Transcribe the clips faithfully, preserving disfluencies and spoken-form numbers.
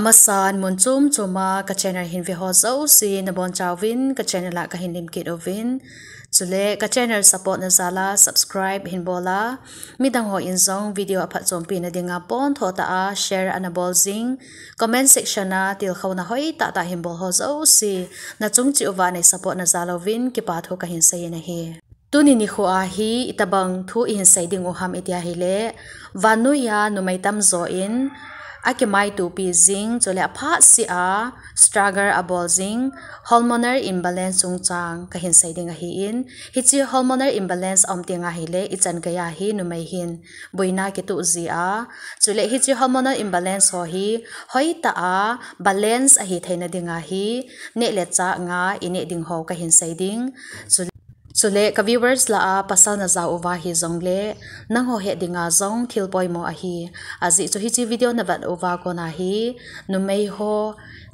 Masan mun chom chom a ka channel hin ve ho jouse nabonchauvin ka channel a kahin lemkit uvin. Chule ka channel support na jal a subscribe hin bol a. Midang hon jong video aphatchompi na dinga pontho tah a share ana bol jing. Comment section a tilkhouna hoitah tah hin bol ho jouse, nachung cheh uva nei support na jal uvin kipa thu kahin seiyin ahi. Tuni nikho a hi itobang thu ihin sei diu ham iti ahile, vannoi a numei tamjo in akimaitopi jing, chule aphat seh a struggle abol jing, hormonal imbalance chungchang kahin sei ding ahin, hiche hormonal imbalance aum teng ahile, ichan gei a hi numei hin boina kitoh ji a, chule hiche hormonal imbalance ho hi hoitah a balance ahi theina dinga hi neh le chah nga ineh ding ho kahin sei ding. Chule, chule ka viewers lah a pasal na ja uva hijongle, nangho het dinga jong thil poimo ahi. Ajeh chu hiche video na vet uva kona hi, numei ho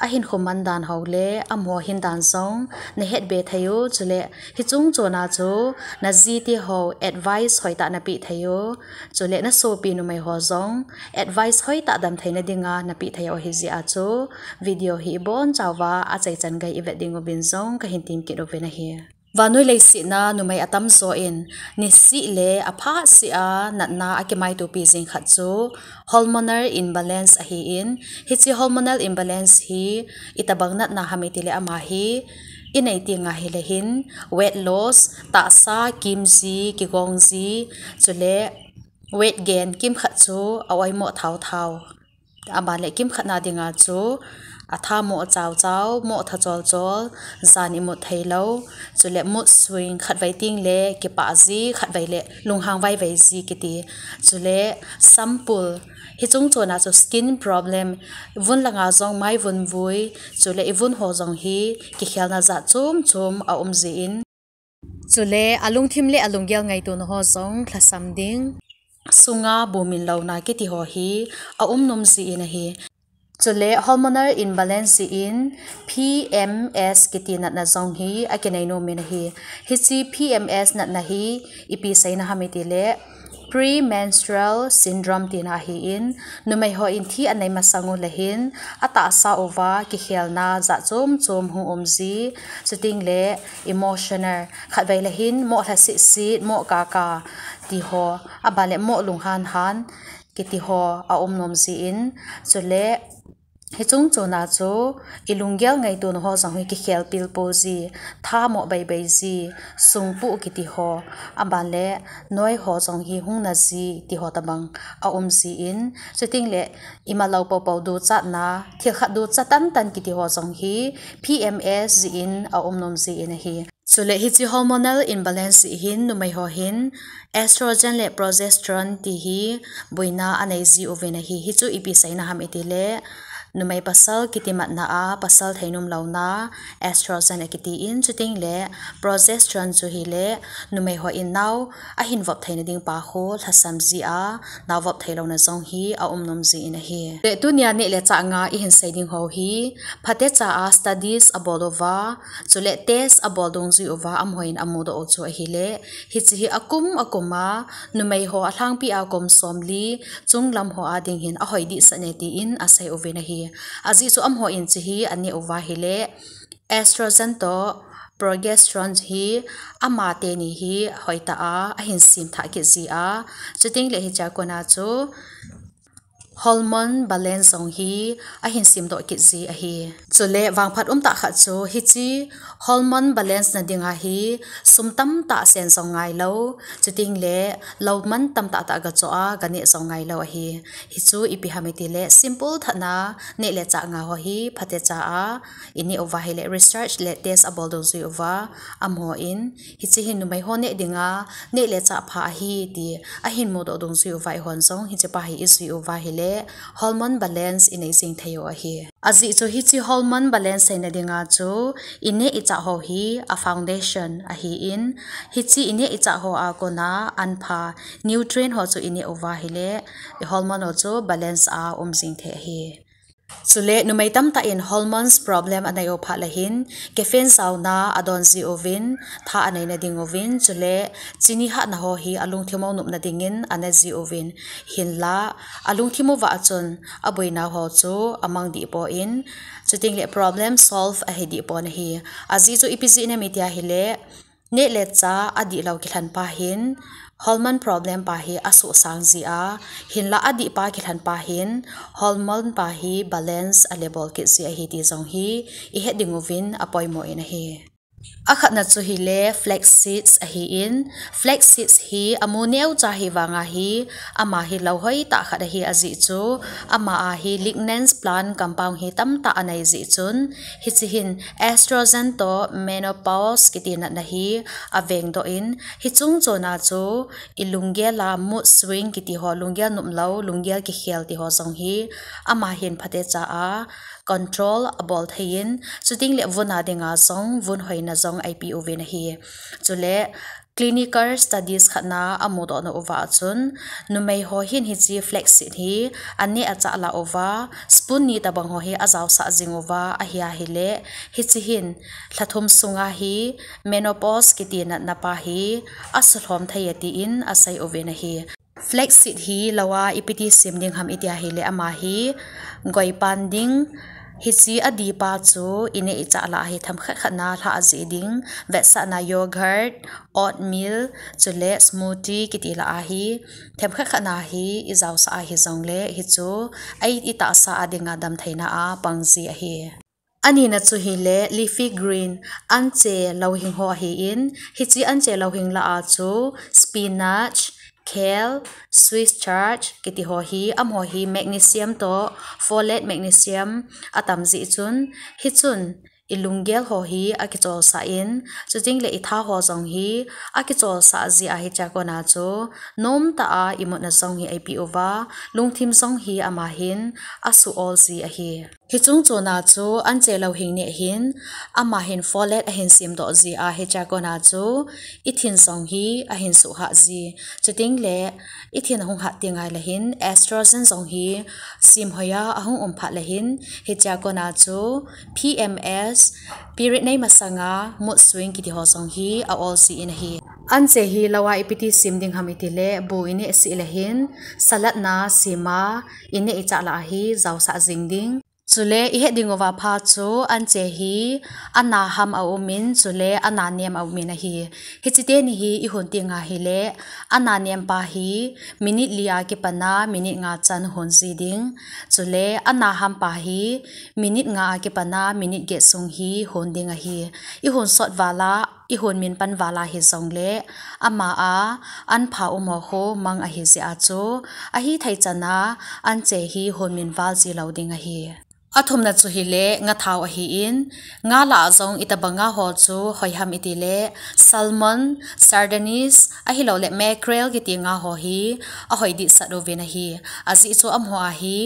ahinkho man dan ho le amaho hin dan jong na het be thei u, chule hiche chung chon a chu na jite ho advice hoitah na pe thei u, chule na sopi numei ho jong advice hoitah dam theina dinga na pe thei u ahi jeh a chu video hi ibonchauva achaichan gei ivet diuvin jong kahin temkit uvin ahi. Vannoi leiset a numei atamjo in niseh le aphat seh a natna akimaitopi jing khat chu hormonal imbalance ahin, hiche hormonal imbalance hi itobang natna ham itile ama hi inei teng ahile hin weight loss, tahsa kim ji, kigong ji, chule weight gain, kimkhat chu a oimo thao thao. Aban le kimkhat na dinga chu atha mo chao chao, mo tha chol chol, jan imut thei lou, chule mood swing, khatvei teng le kipah ji, khatvei le lunghang vaivei ji kiti, chule sampul, hiche chung chon a chu skin problem, vun langa jong mai vun vui, chule ivun ho jong hi kikhelna jat chom chom aum jin, chule alungthim le alunggel ngaito na ho jong lhasam ding, sunga bumin louna kiti ho hi aum nom jin ahi. Chule hormonal imbalance jeh in P M S kiti natna jong hi akinei nom in ahi. Hiche P M S natna hi ipi seina ham itile, premenstrual syndrome tina ahin, numei hon thi anei masang u le hin atahsa uva kikhelna jat chom chom hung um ji, chuteng le emotional, khatvei le hin mo lha sit sit, mo kaka ti ho, aban le mo lunghan han kiti ho aum nom jin, chule hiche chung chon a chu ilunggel ngaito na ho jong hi kikhel pilpo ji, tha mo bei bei ji, sungpu kiti ho, aban le noi ho jong hi hung na ji ti ho tobang aum jin, chuteng le imalou popo duchatna, thil khat ducha tan tan kiti ho jong hi P M S jeh in aum nom jin ahi. Chule hiche hormonal imbalance jeh hin numei ho hin estrogen le progesterone ti hi boina anei ji uvin ahi. Hichu ipi seina ham itile, numei pasal kitimatna a pasal theinom louna estrogen akiti in, chuteng le progesterone chu hile numei hon nao ahin vop theina ding pa khu lhasam ji a, nao vop thei louna jong hi aum nom jin ahi. Le tunia neh le chah nga ihin sei ding ho hi, phatecha a studies abol uva, chule test abol dungjui uva amahon amudoh u chu ahile, hiche hi akum akum a numei ho alhangpi a kum somli chunglam ho a ding hin ahoi dehset e tin asei uvin ahi. Ajeh chu amahon hiche hi aneh uva ahile, estrogen toh progesterone hi amateni hi hoitah a ahin semthah kit ji a, chuteng le hichea kona chu hormone balance jong hi ahin semdoh kit ji ahi. Chule vangphat umtah khat chu hiche hormone balance na dinga hi sum tamtah sen jong ngailou, chuteng le lou man tamtah tah gachoh a ganeh jong ngailou ahi. Hichu ipi ham itile simple thatna neh le chah nga ho hi phatecha a ineh uva ahile research le test abol dungjui uva amahon hiche hi numei ho neh dinga neh le chah pha ahi ti ahin mudoh dungjui uva eihon jong hiche pa hi ijui uva ahile hormone balance inei jing thei u ahi. Ajeh chu hiche hormone balance seina dinga chu ineh ichah ho hi a foundation ahin, hiche ineh ichah ho a kona anpha nutrient ho chu ineh uva ahile i hormone ho chu balance a um jing thei ahi. Chule numei tamtah in hormones problem anei u phat le hin, caffeine jaona adon ji uvin, tha aneina ding uvin, chule chini hatna ho hi alungthim u nopna dingin ane ji uvin, hinla alungthim uva chun aboina ho chu amang dih poi, chuteng le problem solve ahi dih pon ahi. Ajeh chu ipi jeh ham iti ahile, neh le chah adih lou kilhen pa hin hormone problem pa hi asuhsang ji a, hinla adih pa kilhen pa hin hormone pa hi balance ale bol kit ji ahi ti jong hi ihet ding uvin apoimo in ahi. Akhatna chu hile flax seeds ahin, flax seeds hi amu neocha hi vanga hi, ama hi lou hoitah khat ahi ajeh chu, ama a hi lignans plant compound hi tamtah anei jeh chun, hiche hin estrogen toh menopause kiti natna hi avengdoh in, hiche chungchon a chu ilunggel a mood swing kiti ho, lunggel noplou, lunggel kikhel ti ho jong hi ama hin phatecha a control abol thei in, chuteng le vun a dinga jong vun hoina jong eipeh uvin ahi. Chule clinical studies khatna amudoh na uva chun, numei ho hin hiche flax seed hi aneh achah lah uva, spoon ni tobang ho hi ajaosah jing uva ahi ahile, hiche hin lha thum sunga hi menopause kiti natna pa hi asuhlhom thei e tin asei uvin ahi. Flax seed hi lou a ipi ti sem ding ham iti ahile, ama hi goipan ding, hiche adih pa chu ineh ichah lah a hi themkhat khat na lhah jeh ding, vetsahna yogurt, oatmeal, chule smoothie kiti lah a hi themkhat khat na hi ijaosah ahi jongle, hichu itahsa a dinga damtheina a pang ji ahi. Anina chu hile leafy green, anche louhing ho ahin, hiche anche louhing lah a chu spinach, kale, Swiss chard kiti ho hi, amaho hi magnesium toh folate, magnesium atam jeh chun, hichun ilunggel ho hi akicholsah in, chuteng le itha ho jong hi akicholsah jeh a hichea kona chu nomtah a imutna jong hi eipeh uva, lungthim jong hi ama hin asuh ol ji ahi. Hiche chungchon a chu anche louhing neh hin, ama hin folate ahin semdoh jeh a hichea kona chu ithin jong hi ahin suhhat ji. Chuteng le ithin ahung hat teng ahile hin estrogen jong hi semhoi a ahung um phat le hin, hichea kona chu P M S, period nei masanga mood swing kiti ho jong hi a-ol ji in ahi. Anche hi lou a ipi ti sem ding ham iti le, bu ineh seh le hin, salad na sem a ineh ichah lah a hi jaosah jing ding. Chule ihet ding uva pha chu anche hi ana ham aum in, chule ana nem aum in ahi. Hiche teni hi ihon teng ahile, ana nem pa hi minute li a kipan a minute nga chan hon ji ding. Chule ana ham pa hi minute nga a kipan a minute get sung hi hon ding ahi. Ihon sot val a, ihon min pan val a hijongle, ama a an pha um ho khu mang ahi jeh a chu, ahithei chan a anche hi hon min val ji lou ding ahi. Athumna chu hile ngathao ahin, nga lah a jong itobang nga ho chu hoi ham iti le, salmon, sardines, ahilou le mackerel kiti nga ho hi ahoi dehset uvin ahi. Ajeh chu amaho a hi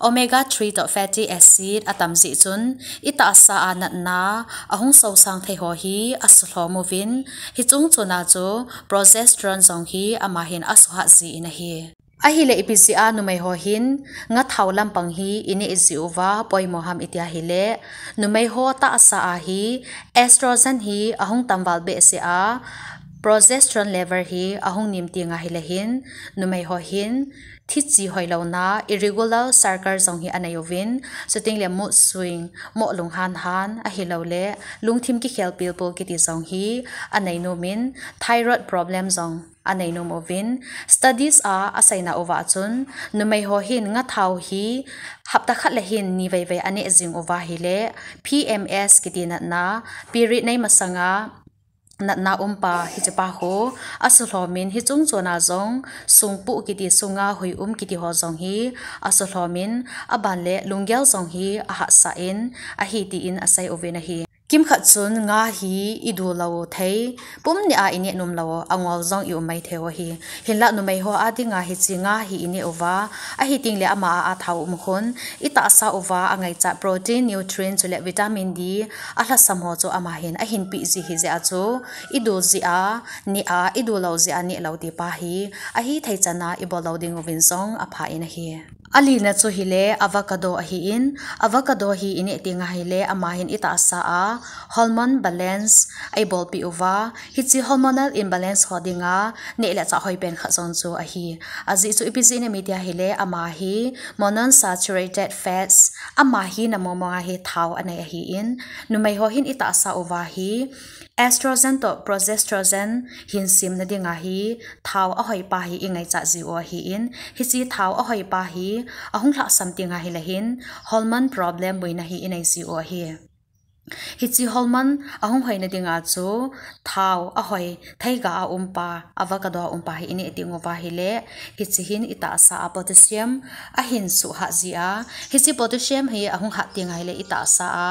omega three toh fatty acid atam jeh chun, itahsa a natna ahung sosang thei ho hi asuhlhom uvin, hiche chungchon a chu progesterone jong hi ama hin asuhhat ji in ahi. Ahile ipi jeh a numei ho hin ngathao lampang hi ineh ji uva poimo ham iti ahile, numei ho tahsa a hi estrogen hi ahung tam val behseh a, progesterone level hi ahung nem teng ahile hin, numei ho hin thichi hoilouna, irregular cycle jong hi anei uvin, chuteng le mood swing, moh lunghan han, ahilou le lungthim kikhel pilpul kiti jong hi anei nom in, thyroid problem jong anei nom uvin, studies a aseina uva chun, numei ho hin ngathao hi hapta khat le hin ni veivei aneh jing uva ahile, P M S kiti natna, period nei masanga natna um pa hiche pa khu asuhlhom in, hiche chungchon a jong sungpuh kiti, sunga hui um kiti ho jong hi asuhlhom in, aban le lunggel jong hi ahatsah in ahi tin asei uvin ahi. Kimkhat chun nga hi idu lou thei, pum ni a ineh nom lou, angol jong i um mai thei u ahi. Hinlah numei ho a dinga hiche nga hi ineh uva, ahi teng le ama a athao um khun, itahsa uva angaichat protein, nutrient chule vitamin D alhasam ho chu ama hin ahin peh ji ahi jeh a chu, idu jeh a neh a, idu lou jeh a neh lou ti pa hi ahithei chan a ibol lou ding uvin jong apha in ahi. Alina chu hile avocado ahin, avocado hi ineh teng ahile ama hin itahsa a hormone balance eibolpeh uva, hiche hormonal imbalance ho dinga neh le chah hoipen khat jong chu ahi. Ajeh chu ipi jeh inem itia hile ama hi monounsaturated fats, ama hina mong mong a hi thao anei ahin, numei ho hin itahsa uva hi estrogen toh progesterone hin semna dinga hi thao ahoipa hi ingaichat jiu ahin, hiche thao ahoipa hi ahung lhahsam teng ahile hin hormone problem boina hi inei jiu ahi. Hiche hormone ahung hoina dinga chu thao ahoi, theiga a umpa, avocado a umpa hi ineh teng uva hile, hiche hin itahsa a potassium ahin suhhat jia, hiche potassium hi ahung hat teng ahile itahsa a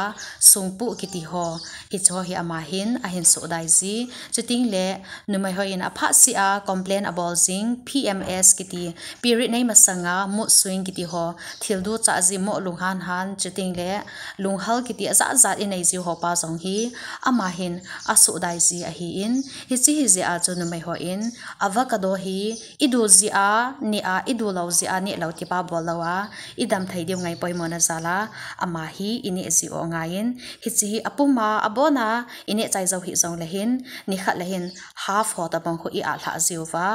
sungpuh kiti ho, hicheho hi ama hin ahin sudai ji. Chuteng le numei hon aphat sea complain abol jing, P M S kiti, period nei masanga mood swing kiti ho, thil duchah ji, mo lunghan han, chuteng le lunghal kiti ajat jat inei jiu ho pa jong hi ama hin asudai ji ahin, hiche hijeh a chu numei hon avocado hi idu jeh a neh a, idu lou jeh a neh lou tipa bol lou a, idam thei diu ngai poimona jal a ama hi ineh jiu angaiyin, hiche hi apum a, abon a ineh chai jou hih jongle hin, nikhat le hin half ho tobang khu i-at lhah jiuva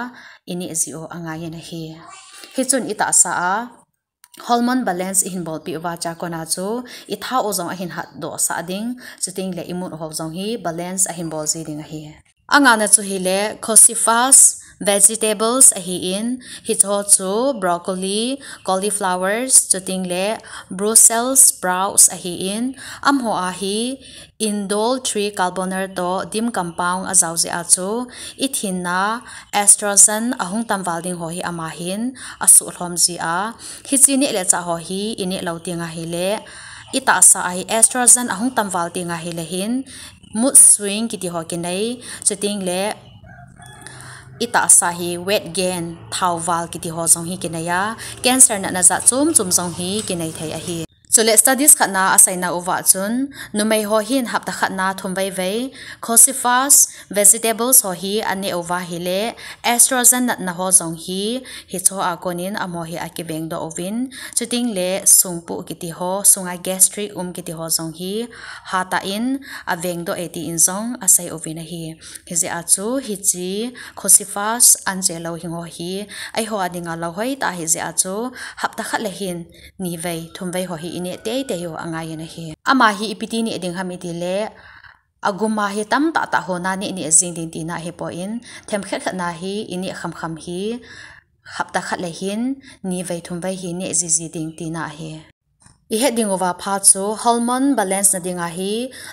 ineh jiu angaiyin ahi. Hichun itahsa a hormone balance ihin bolpeh uva chua kona chu ithao u jong ahin hatdoh sah ding, chuteng le i mood ho jong hi balance ahin bol ji ding ahi. Angana chu hile cruciferous vegetables ahin, hicheho chu broccoli, cauliflowers, chuteng le Brussels sprouts ahin, amaho a hi indole three carbinol toh dim compound ajao jeh a chu ithinna estrogen ahung tamval ding ho hi ama hin asuhlhom jia, hiche neh le chah ho hi ineh lou teng ahile, itahsa a hi estrogen ahung tamval teng ahile hin mood swing kiti ho kinei, chuteng le itahsa hi weight gain, thao val kiti ho jong hi kinei a, cancer natna jat chom chom jong hi kinei thei ahi. Chule studies khatna aseina uva chun, numei ho hin hapta khatna thum vei vei cruciferous vegetables ho hi aneh uva hile, estrogen natna ho jong hi hicheho a konin amaho hi akivengdoh uvin, chuteng le sungpuh kiti ho, sunga gastric um kiti ho jong hi hatah in avengdoh e tin jong asei uvin ahi. Hijeh a chu hiche cruciferous anche lou hing ho hi eiho a dinga lou hoitah ahijeh a chu hapta khat le hin ni vei thum vei ho hi ineh teitei u angaiyin ahi. Ama hi ipi ti neh ding ham itile, agum a hi tamtah tah hon a neh neh jing ding tina ahipon, themkhat khat na hi ineh kham kham hi hapta khat le hin ni vei thum vei hi neh jiji ding tina ahi. Ihet ding uva pha chu hormone balance na dinga hi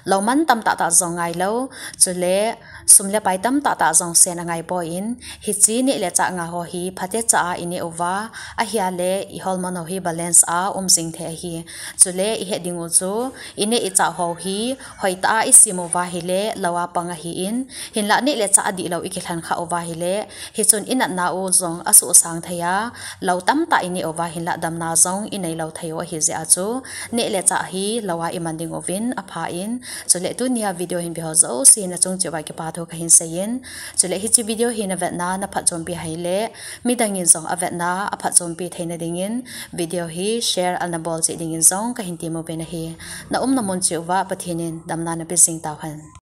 lou man tamtah tah jong ngailou, chule sum le pai tamtah tah jong sen angaipon, hiche neh le chah nga ho hi phatecha a ineh uva ahile i hormone ho hi balance a um jing thei ahi. Chule ihet ding u chu ineh ichah ho hi hoitah a isem uva hile lou a pang ahin, hinlah neh le chah adihlou ikilhen khah uva hile, hichun inatna u jong asuhsang thei a, lou tamtah ineh uva hinlah damna jong inei lou thei u ahijeh a chu neh le chah hi lou a iman ding uvin aphan, chule tunia video hin veho jouse nachung cheh uva kipa thu kahin seiyin, chule hiche video hi navetna naphatchompi hile, midang in jong avetna aphatchompi theina dingin video hi share ana bol cheh dingin jong kahin temuvin ahi. Na umna mun cheh uva Pathen in damna napeh jing tauhen.